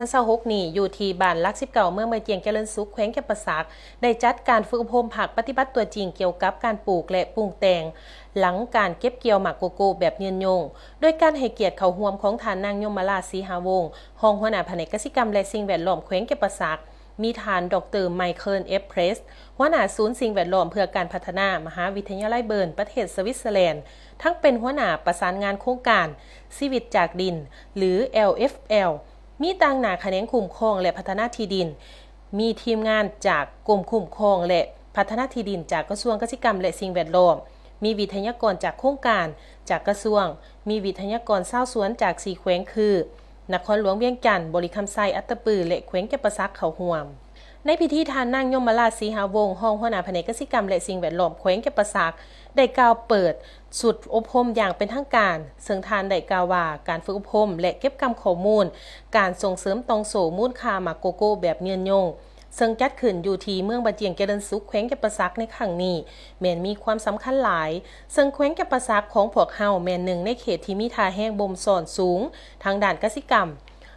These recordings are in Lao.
ພັນຊາວຫົກນີ້ ຢູ່ທີ່ບ້ານຫຼັກສິບເກົ້າ ເມືອງບາຈຽງຈະເລີນສຸກ ແຂວງຈຳປາສັກ ໄດ້ຈັດການຝຶກອົບຮົມພາກປະຕິບັດຕົວຈິງກ່ຽວກັບການປູກ ແລະ ປຸງແຕ່ງ ຫຼັງການເກັບກ່ຽວໝາກໂກໂກ້ແບບຍືນຍົງ ໂດຍການໃຫ້ກຽດເຂົ້າຮ່ວມຂອງທ່ານນາງ ຍົມມະລາ ສີຫາວົງ ຮອງຫົວໜ້າພະແນກກະສິກຳ ແລະ ສິ່ງແວດລ້ອມແຂວງຈຳປາສັກ, ມີທ່ານ ດອກເຕີ ໄມເຄິນ ເອບເພຣສ ຫົວໜ້າສູນສິ່ງແວດລ້ອມເພື່ອການພັດທະນາ ມະຫາວິທະຍາໄລເບີນ ປະເທດສະວິດເຊີແລນ ທັງເປັນຫົວໜ້າປະສານງານໂຄງການຊີວິດຈາກດິນ ຫຼື ແອລເອັຟແອລ ມີຕາງໜ້າຂະແໜງຄຸ້ມຄອງ ແລະ ພັດທະນາທີ່ດິນ, ມີທີມງານຈາກກົມຄຸ້ມຄອງ ແລະ ພັດທະນາທີ່ດິນຈາກກະຊວງກະສິກຳ ແລະ ສິ່ງແວດລ້ອມ, ມີວິທະຍາກອນຈາກໂຄງການຈາກກະຊວງ, ມີວິທະຍາກອນຊາວສວນຈາກສີ່ແຂວງຄື ນະຄອນຫຼວງວຽງຈັນ, ບໍລິຄຳໄຊ, ອັດຕະປື ແລະ ແຂວງຈຳປາສັກເຂົ້າຮ່ວມ. ໃນພິທີ ທ່ານນາງ ຍົມມະລາ ສີຫາວົງ ຮອງຫົວໜ້າພະແນກກະສິກຳ ແລະ ສິ່ງແວດລ້ອມແຂວງຈຳປາສັກ ໄດ້ກ່າວເປີດຊຸດອົບຮົມຢ່າງເປັນທາງການ, ເຊິ່ງທ່ານໄດ້ກ່າວວ່າ ການຝຶກອົບຮົມ ແລະ ເກັບກຳຂໍ້ມູນການສົ່ງເສີມຕ່ອງໂສ້ມູນຄ່າໝາກໂກໂກ້ແບບຍືນຍົງ ເຊິ່ງຈັດຂຶ້ນຢູ່ທີ່ເມືອງບາຈຽງຈະເລີນສຸກ ແຂວງຈຳປາສັກໃນຄັ້ງນີ້ ແມ່ນມີຄວາມສຳຄັນຫຼາຍ, ເຊິ່ງແຂວງຈຳປາສັກຂອງພວກເຮົາແມ່ນໜຶ່ງໃນເຂດທີ່ມີທ່າແຮງບົ່ມຊ້ອນສູງທາງດ້ານກະສິກຳ,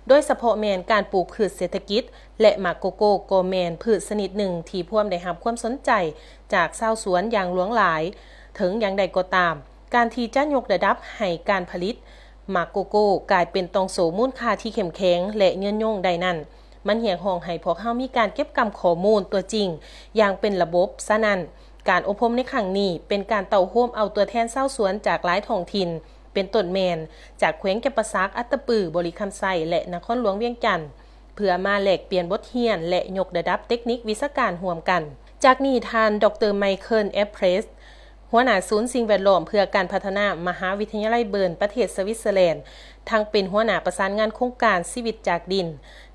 ໂດຍສະເພາະແມ່ນການປູກພືດເສດຖະກິດ ແລະ ໝາກໂກໂກ້ກໍແມ່ນພືດຊະນິດໜຶ່ງທີ່ພວມໄດ້ຮັບຄວາມສົນໃຈຈາກຊາວສວນຢ່າງຫຼວງຫຼາຍ. ເຖິງຢ່າງໃດກໍຕາມ, ການທີ່ຈະຍົກລະດັບໃຫ້ການຜະລິດໝາກໂກໂກ້ກາຍເປັນຕ່ອງໂສ້ມູນຄ່າທີ່ເຂັ້ມແຂງ ແລະ ຍືນຍົງໄດ້ນັ້ນ, ມັນຮຽກຮ້ອງໃຫ້ພວກເຮົາມີການເກັບກຳຂໍ້ມູນຕົວຈິງຢ່າງເປັນລະບົບ. ສະນັ້ນ, ການອົບຮົມໃນຄັ້ງນີ້ເປັນການເຕົ້າໂຮມເອົາຕົວແທນຊາວສວນຈາກຫຼາຍທ້ອງຖິ່ນ, ເປັນຕົ້ນແມ່ນຈາກແຂວງຈຳປາສັກ, ອັດຕະປື, ບໍລິຄຳໄຊ ແລະ ນະຄອນຫຼວງວຽງຈັນ, ເພື່ອມາແລກປ່ຽນບົດຮຽນ ແລະ ຍົກລະດັບເຕັກນິກວິຊາການຮ່ວມກັນ. ຈາກນີ້, ທ່ານ ດອກເຕີ ໄມເຄິນ ເອບເພຣສ ຫົວໜ້າສູນສິ່ງແວດລ້ອມເພື່ອການພັດທະນາ ມະຫາວິທະຍາໄລເບີນ ປະເທດສະວິດເຊີແລນ ທັງເປັນຫົວໜ້າປະສານງານໂຄງການຊີວິດຈາກດິນ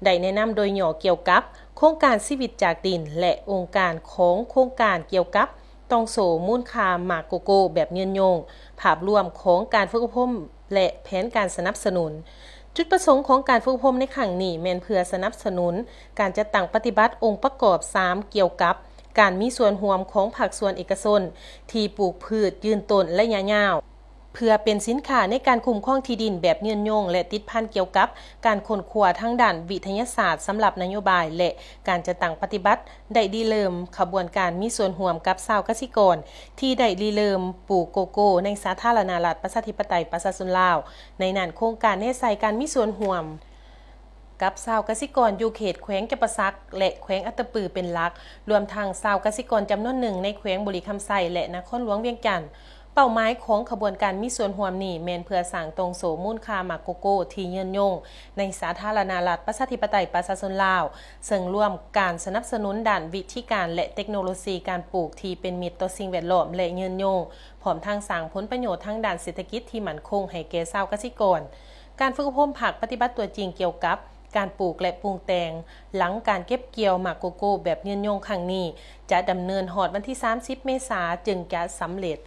ໄດ້ແນະນຳໂດຍຫຍໍ້ກ່ຽວກັບໂຄງການຊີວິດຈາກດິນ ແລະ ອົງການຂອງໂຄງການກ່ຽວກັບ ຕ່ອງໂສ້ມູນຄ່າໝາກໂກໂກ້ແບບຍືນຍົງ, ພາບລວມຂອງການຝຶກອົບຮົມ ແລະ ແຜນການສະໜັບສະໜູນ. ຈຸດປະສົງຂອງການຝຶກອົບຮົມໃນຄັ້ງນີ້ແມ່ນເພື່ອສະໜັບສະໜູນການຈັດຕັ້ງປະຕິບັດອົງປະກອບສາມ ກ່ຽວກັບການມີສ່ວນຮ່ວມຂອງພາກສ່ວນເອກະຊົນທີ່ປູກພືດຢືນຕົ້ນໄລຍະຍາວ ເພື່ອເປັນສິນຄ້າໃນການຄຸ້ມຄອງທີ່ດິນແບບຍືນຍົງ ແລະ ຕິດພັນກ່ຽວກັບການຄົ້ນຄວ້າທາງດ້ານວິທະຍາສາດສຳລັບນະໂຍບາຍ ແລະ ການຈັດຕັ້ງປະຕິບັດ ໄດ້ລິເລີ່ມຂະບວນການມີສ່ວນຮ່ວມກັບຊາວກະສິກອນທີ່ໄດ້ລິເລີ່ມປູກໂກໂກ້ໃນສາທາລະນະລັດປະຊາທິປະໄຕປະຊາຊົນລາວ. ໃນນັ້ນ, ໂຄງການແນໃສ່ການມີສ່ວນຮ່ວມ ກັບຊາວກະສິກອນຢູ່ເຂດແຂວງຈຳປາສັກ ແລະ ແຂວງອັດຕະປືເປັນຫຼັກ, ລວມທັງຊາວກະສິກອນຈຳນວນໜຶ່ງໃນແຂວງບໍລິຄຳໄຊ ແລະ ນະຄອນຫຼວງວຽງຈັນ. ເປົ້າໝາຍຂອງຂະບວນການມີສ່ວນຮ່ວມນີ້ແມ່ນເພື່ອສ້າງຕ່ອງໂສ້ມູນຄ່າໝາກໂກໂກ້ທີ່ຍືນຍົງໃນສາທາລະນະລັດປະຊາທິປະໄຕປະຊາຊົນລາວ, ເຊິ່ງລວມການສະໜັບສະໜູນດ້ານວິທີການ ແລະ ເຕັກໂນໂລຊີການປູກທີ່ເປັນມິດຕໍ່ສິ່ງແວດລ້ອມ ແລະ ຍືນຍົງ, ພ້ອມທັງສ້າງຜົນປະໂຫຍດທາງດ້ານເສດຖະກິດທີ່ໝັ້ນຄົງໃຫ້ແກ່ຊາວກະສິກອນ. ການຝຶກອົບຮົມພາກປະຕິບັດຕົວຈິງກ່ຽວກັບການປູກ ແລະ ປຸງແຕ່ງ ຫຼັງການເກັບກ່ຽວໝາກໂກໂກ້ແບບຍືນຍົງຄັ້ງນີ້ ຈະດຳເນີນຮອດວັນທີສາມສິບ ເມສາ ຈຶ່ງຈະສຳເລັດ.